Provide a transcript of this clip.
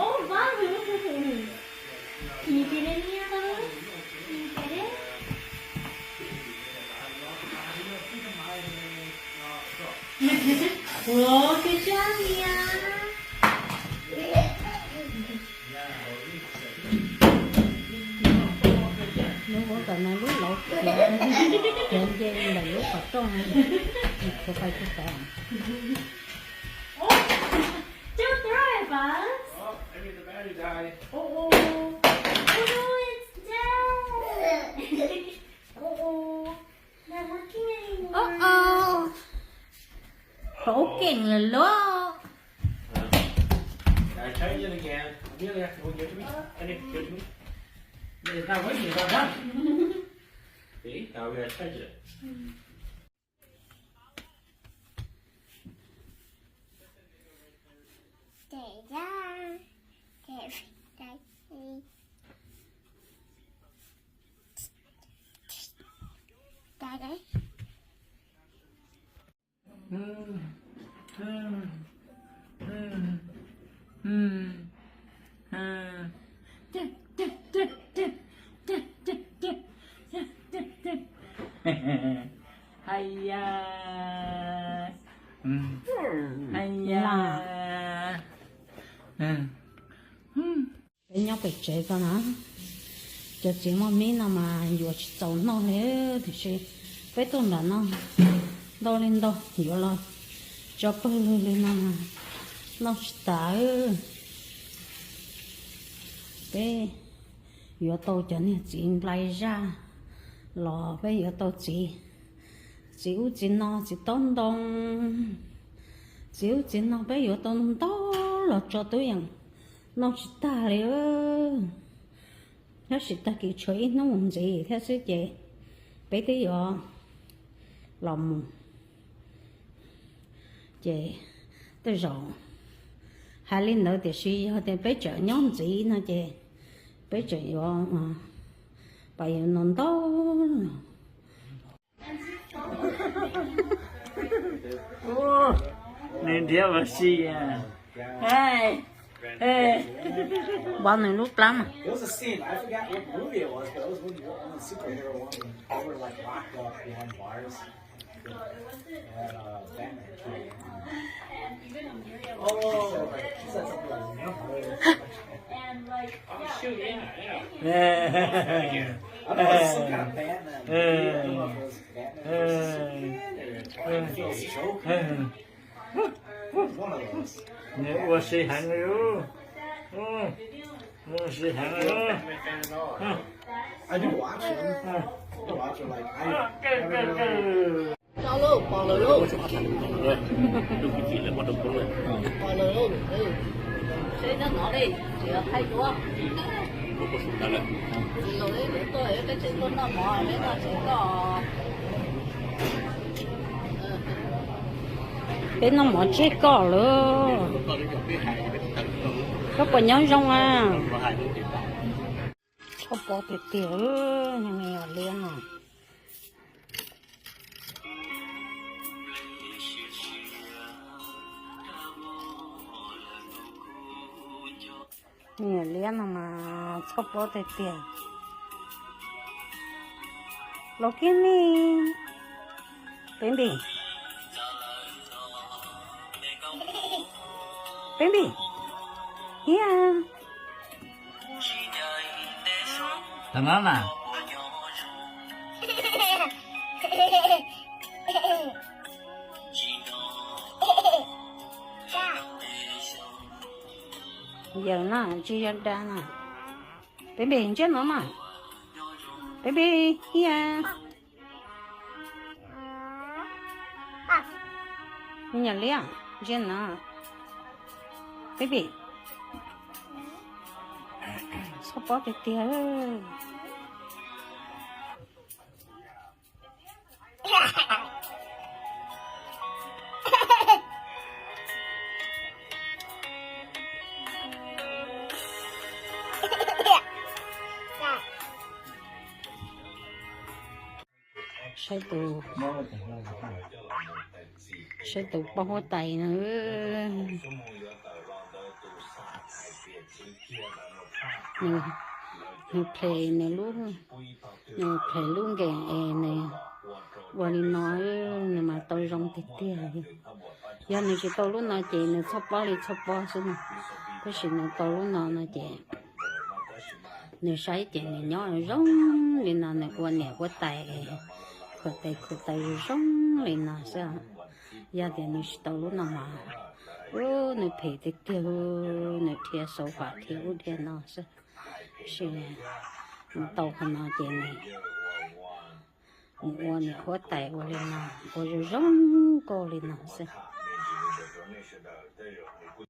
Ov, Vaj, mus mus mus mus. Mus ces li niag, mus ces li. Ua, koj sab niag. Lub ua kom no lub laus khiav, khiav nce ntawm lub qhov rooj, khiav pais tsis tau. Don't throw it, Buzz. Oh, I mean, the battery died. Oh, oh. Oh, no, it's dead. Oh, oh. Not working anymore. Uh-oh. Qhov ub keem lawm lauj. Uh, I charge it again. Amelia, you want to give it to me? Honey, give it to me. It's not working, it's not done. See? Now we gotta charge it. Hais ya. Hais ya. Peb nyob pem tsev ko na, cov txiv muaj mib no mas yuav tsis txaus noj li, tiam sis peb tuaj nram no ntau li ntau, yuav los tso pawg lug li no mas noj tsis tas. Peb yuav tau cov niag txiv nplai zaj los peb yuav tau txiv, txiv ub txiv no, txiv taub ntoo, txiv ub txiv no peb yuav tau ntau los tso tub yeem noj tsis tag li. Tab sis tag kis tshuav ib hnub mus ntxiv thiab xwb ces peb twb yuav los mus. Ces tej zaum hais li ntawd tiam sis yog tias peb tseem nyob ntxiv no ces peb tseem yuav pas yuav no ntau. Nws nrhiav ua si. Npov nws lub plab mas. Nws ua si heev li. Ua si heev li. Pom lawm lauj, pom lawm lauj, seb nyob no li, tsis haij duab. Tsis los li, lawv tuaj, peb tseem tuaj noj mov, peb noj tsis tau. Peb noj mov tseg koj lawm. Koj puas nyob zoo a? Txhob pob tiag tiag, niag me nyuam liab no. Me nyuam liab no mas txhob pob tiag tiag. Los kiag ne. Baby. Baby. Hiab. Tau no na. Yawm na, tsis yog dab na. Baby, ntsia no mas. Baby, hiab. Me nyuam liab, ntsia no. Baby. Txhob pob tiag tiag. Saib tus, Saib tus poj huab tais no, nws, nws phem nws lub, nws phem lub nkees es nws ua li no, nws mas tau zoo tiag tiag li. Yog nws tsis tau lub no ces nws txhob pob li txhob pob xwb no, tab sis nws tau lub no no ces nws saib ces nws nyob zoo li no, nws ua niam huab tais khuam tes khuam taw zoo li no xwb. Yog tias nws tsis tau lub no mas, ub, nws phem tiag tiag, nws dhia xauv fam dhia ub dhia no xwb. Tab sis nws tau qhov no ces nws ua niam huab tais ua li no, ua zoo zoo nkauj li no xwb.